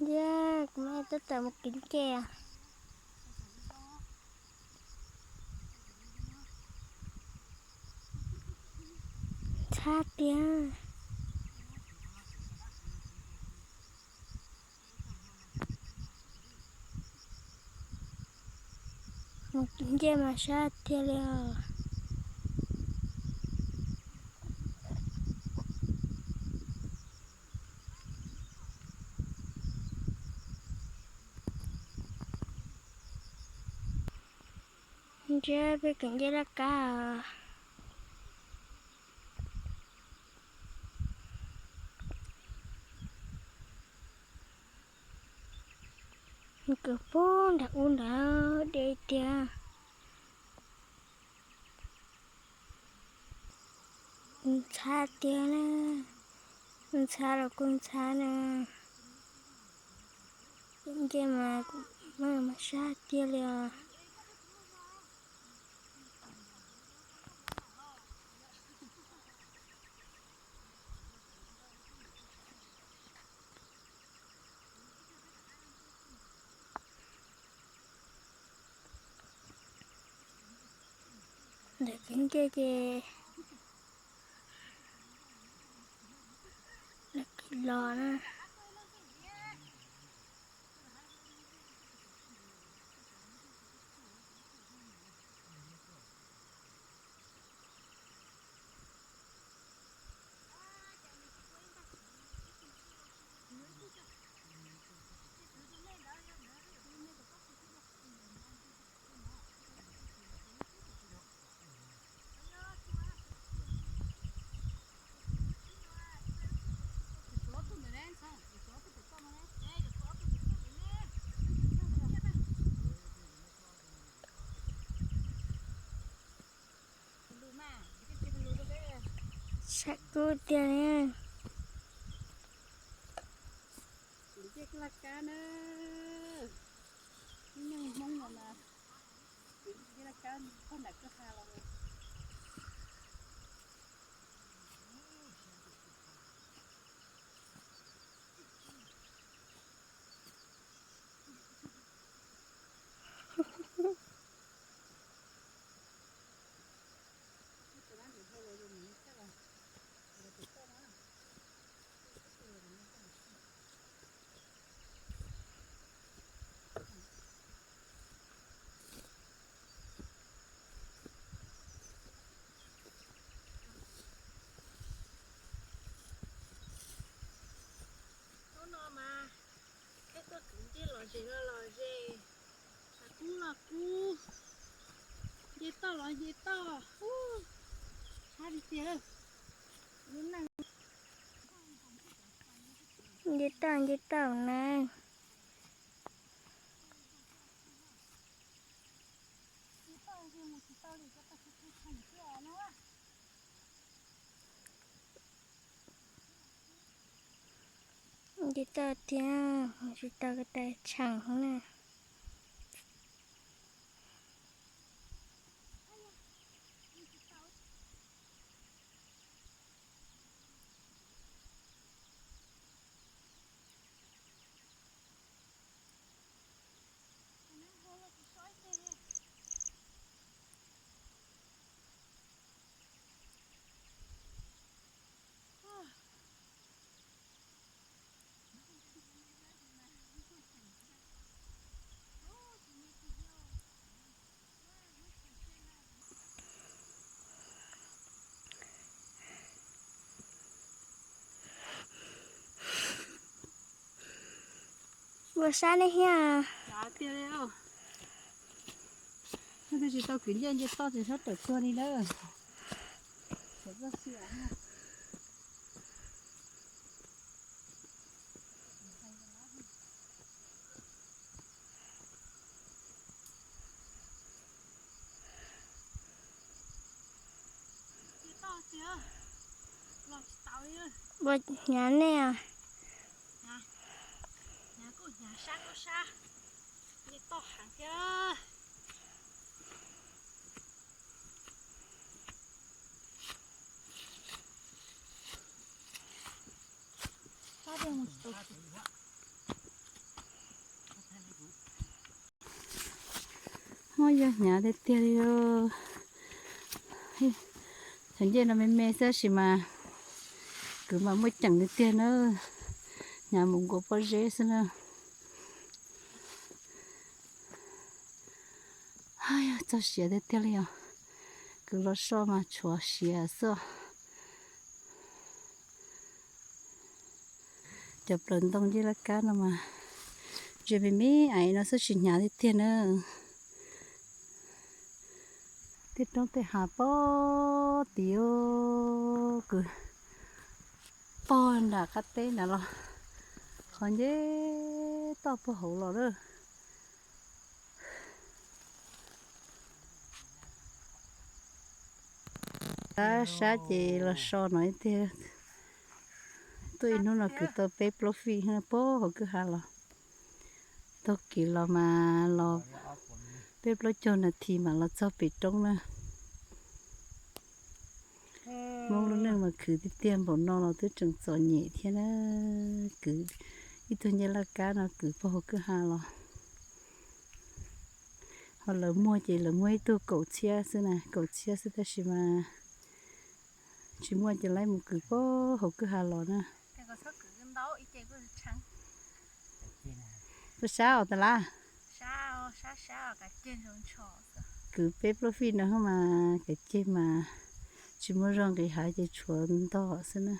Ntsia, kuv mam tab tom mus kwv ncej. Ntxhab tiag. Mus kwv ncej mas sab tiag li os. Ntsia peb kwv ncej laj kab os. Kwv puag nram ub ntawd deb tiag. Ntxhab tiag na, ntxhab los kuj ntxhab na. Kwv ncej mas, mas sab tiag li os. Ntawm kwv ncej ces lawv kwv los na. Sab kub tiag li. Kwv ncej laj kab na, ib neeg Hmoob no mas kwv ncej laj kab thoob nram kwj ha los. Hnub no mas peb tuaj kwv ncej los zes los los zes, kub los kub, nce toj los nce toj, ub, sab tiag tiag. Lub neej nce toj nce toj na. Nce toj tiag, tsis tau ko taw tsheej na. Ua sab nej thiab. Tsis tau kwv ncej nce toj ces sab tawm tuag li lawm. Ua hnyav nej os. Hnyav kuj hnyav, sab kuj sab, nce toj heev thiab. Yog hnyav tiag tiag li. Cov ncej no me me xwb tab sis mas kwv mas muaj ceem tiag tiag na. Hnyav mus nkaus pob zeb xwb na. Yog txog siav tiag tiag li os. Kwv los so mas tshuav siav xwb. Cov plaws ntoo ncej laj kab no mas ntsia me me aiv no xwb tsis hnyav tiag tiag na. Tej roob tej hav pog tid, kwv pog nram qab teb nrad los qhov nce toj puag hauv los lawm. Sab sab ces los so no ib tiag. Tuaj ib hnub no kwv tau peb plaub fij puag hauv kwj ha los. Taug kev los mas los peb plaub caug nas this mam los txog pem roob na. Hmoob lub neej mas khwv tiag tiag, npaum no los twb tseem txom nyem thiab na. Kwv ib tug ncej laj kab no kwv puag hauv kwj ha los. Ho lawv muag ces lawv muag ib tug kaum txhiab xwb na, kaum txhiab xwb tab sis mas tsis muaj ces lawv mus kwv puag hauv kwj ha los na. Puas sab os tas lab? Kwv peb plaub fij no mas kav ceg mas tsis muaj zog, nqis hav ces tshuav ntog xwb na.